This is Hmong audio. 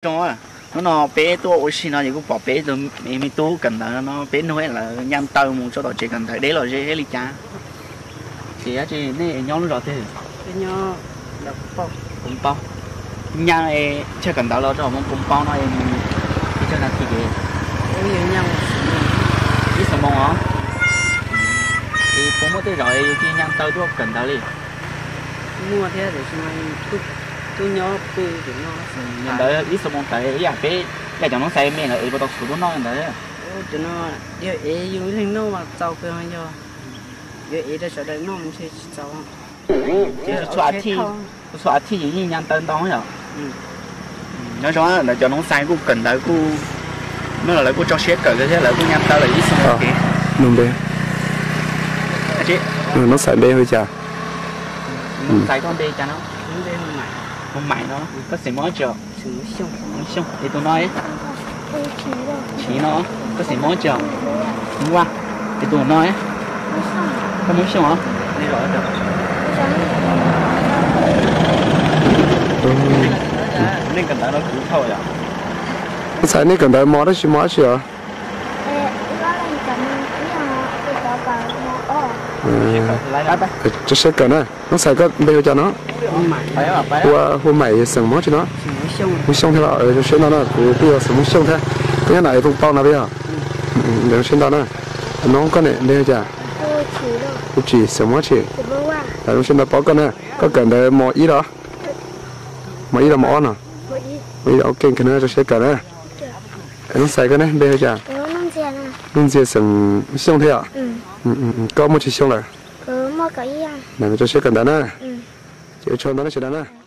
Zoo, hnub no peb tuaj ua si no ces kuj pom peb tus me tub kawm ntawv no, peb nug lawv nyav taw mus tso tom tsev kawm ntawv deb los ze li cas. Ces nej nyob lub zos twg? Pum Pau. Nyav chaw kawm ntawv los rau Pum Pau no es mus ib tsawg nas this? Ib xuab moos os. Es puas muaj tej zaum yus cia nyav taw tuaj kawm ntawv li? Muaj thiab, tab sis mas tub nyob pw no. Yog ntawd ib xuab moos tawm ib yam peb, yam cov noob xais me lawv ev puas tau txhuv tuaj noj ntawd? Cov no yog ev yus ib leeg noj mas txaus kawg, yog yuav ev rau sawv daws noj mas ntshe tsis txaus. Ces txhua txhua as thiv ces yeej nyav taw ntau yom. Nyob zoo, ntawd cov noob xais kuj kawm ntawv kuj, no los lawv kuj tso siab kawm thiab, lawv kuj nyav taw lawm ib xuab moos kev. Nug npe, noob xais npe hu li cas? Noob xais koj npe cas no? Hu Maim no. Koj xeem Hmoob tsi? Xeem Xyooj. Es tus no? Tshis no. Koj xeem Hmoob tsi? Hmoob Vaj. Es tus no? Koj Hmoob Xyooj os. Nej kawm ntawv no kuv thauj yom. Noob xais, nej kawm ntawv mos dab tsi mos dab tsi os? Tso siab kawm na. Noob xais koj npe hu cas no? Hu Maim, yog xeem Hmoob tsi no? Hmoob Xyooj thiab los? Tso siab ntau na, kuv kuj yog xeem Hmoob Xyooj thiab. Koj nyob nram Pum Pau no puas yog? Zoo siab ntau na. Tus no koj ne, npe hu cas? Hu Tshis, xeem Hmoob tsi? Zoo siab ntau paub koj na. Koj kawm ntawv mos ib los? Mos ib los mos ob no? Mos ib los, ok kawg na, tso siab kawm na. Noob xais koj ne, npe hu cas? Nuj Ntxiag, xeem Xyooj thiab yom? Koj muaj tsis xyoo lawm? Tso siab kawm ntawv na. Ces ua tsaug ntau nej sawv daws na.